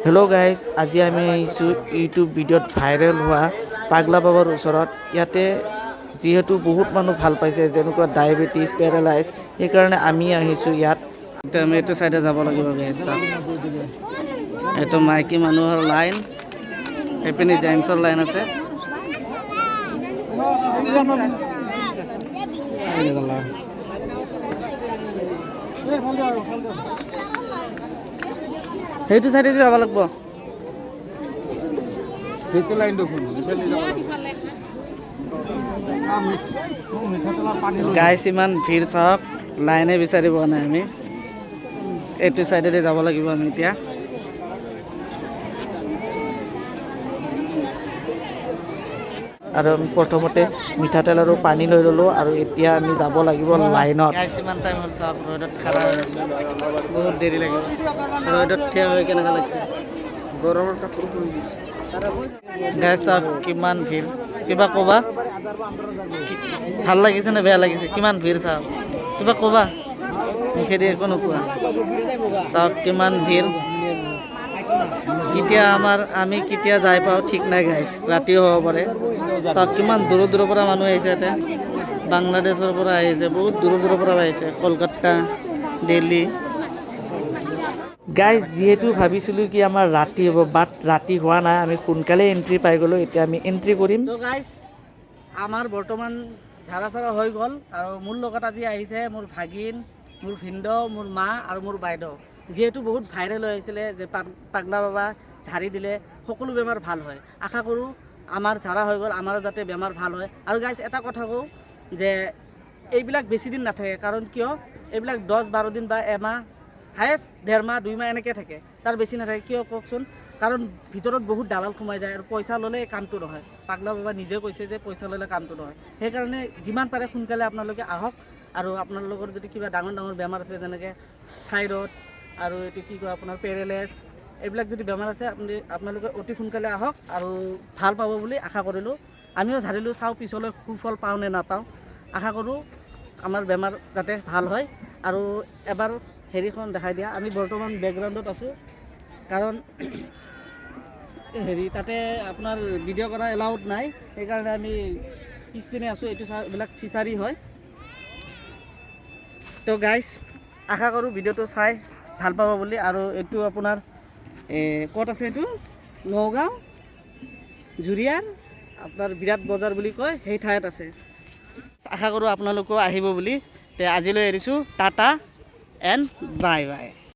Hello' guys, আজি আমি আহিছোঁ ইউটিউব ভিডিঅ'ত ভাইৰেল হোৱা পাগলা বাবাৰ ওচৰত। ইয়াতে যিহেতু বহুত মানুহ ভাল পাইছে, যেনেকুৱা ডায়েবেটিছ, পেৰালাইজ, সেইকাৰণে আমি আহিছোঁ ইয়াত। এতিয়া আমি এইটো চাইডে যাব লাগিব গাইজ। চাওক, এইটো মাইকী মানুহৰ লাইন, সেইপিনে জেণ্টছৰ লাইন আছে। সেইটো চাইডে যাব লাগিব। সেইটো লাইন দেখোন। গাইছ, ইমান ভিৰ চাওক, লাইনে বিচাৰি পোৱা নাই। আমি এইটো চাইডেৰে যাব লাগিব আমি এতিয়া। আৰু আমি প্ৰথমতে মিঠাতেল আৰু পানী লৈ ল'লোঁ আৰু এতিয়া আমি যাব লাগিব লাইনত। গাইছ, ইমান টাইম হ'ল, চাওক, ৰ'দত খাৰা হৈ আছোঁ। বহুত দেৰি লাগিব। ৰ'দত থিয় হৈ কেনেকুৱা লাগিছে? গৰমৰ কাপোৰ পৰি গৈছে। গাইছ, চাওক কিমান ভিৰ। কিবা ক'বা? ভাল লাগিছে নে বেয়া লাগিছে? কিমান ভিৰ চাওক। কিবা ক'বা? মুখেদি একো নোকোৱা। চাওক কিমান ভিৰ। কেতিয়া আমাৰ আমি কেতিয়া যাই পাওঁ ঠিক নাই গাইছ, ৰাতিও হ'ব পাৰে। চাওক কিমান দূৰৰ দূৰৰ পৰা মানুহ আহিছে ইয়াতে। বাংলাদেশৰ পৰা আহিছে, বহুত দূৰৰ দূৰৰ পৰা আহিছে, কলকাতা, দিল্লী। গাইজ, যিহেতু ভাবিছিলোঁ কি আমাৰ ৰাতি হ'ব, বাট ৰাতি হোৱা নাই। আমি সোনকালে এণ্ট্ৰি পাই গ'লোঁ। এতিয়া আমি এণ্ট্ৰি কৰিম। তো গাইছ, আমাৰ বৰ্তমান ঝাৰা চাৰা হৈ গ'ল আৰু মোৰ লগত আজি আহিছে মোৰ ভাগিন, মোৰ ভিনদেউ, মোৰ মা আৰু মোৰ বাইদেউ। যিহেতু বহুত ভাইৰেল হৈ আহিছিলে যে পাগলা বাবা ঝাৰি দিলে সকলো বেমাৰ ভাল হয়, আশা কৰোঁ আমাৰ ঝাৰা হৈ গ'ল, আমাৰো যাতে বেমাৰ ভাল হয়। আৰু গাইছ, এটা কথা কওঁ যে এইবিলাক বেছি দিন নাথাকে। কাৰণ কিয়? এইবিলাক 10-12 দিন বা এমাহ, হায়েষ্ট 1.5 মাহ, 2 মাহ এনেকৈ থাকে, তাৰ বেছি নাথাকে। কিয় কওকচোন? কাৰণ ভিতৰত বহুত দালাল সোমাই যায় আৰু পইচা ল'লে কামটো নহয়। পাগলা বাবা নিজে কৈছে যে পইচা ল'লে কামটো নহয়। সেইকাৰণে যিমান পাৰে সোনকালে আপোনালোকে আহক। আৰু আপোনালোকৰ যদি কিবা ডাঙৰ ডাঙৰ বেমাৰ আছে, যেনেকৈ থাইৰইড আৰু এইটো কি কয় আপোনাৰ পেৰেলাইছ, এইবিলাক যদি বেমাৰ আছে, আপোনালোকে অতি সোনকালে আহক আৰু ভাল পাব বুলি আশা কৰিলোঁ। আমিও ঝাৰিলোঁ, চাওঁ পিছলৈ সুফল পাওঁ নে নাপাওঁ। আশা কৰোঁ আমাৰ বেমাৰ যাতে ভাল হয়। আৰু এবাৰ হেৰিখন দেখাই দিয়া। আমি বৰ্তমান বেকগ্ৰাউণ্ডত আছোঁ, কাৰণ হেৰি তাতে আপোনাৰ ভিডিঅ' কৰা এলাউড নাই, সেইকাৰণে আমি পিছপিনে আছোঁ। এইটো এইবিলাক ফিচাৰী হয়। তো গাইছ, আশা কৰোঁ ভিডিঅ'টো চাই ভাল পাব বুলি। আৰু এইটো আপোনাৰ ক'ত আছে? এইটো নগাঁও জুৰিয়াৰ আপোনাৰ বিৰাট বজাৰ বুলি কয়, সেই ঠাইত আছে। আশা কৰোঁ আপোনালোকেও আহিব বুলি। তে আজিলৈ এৰিছোঁ। Tata and bye bye.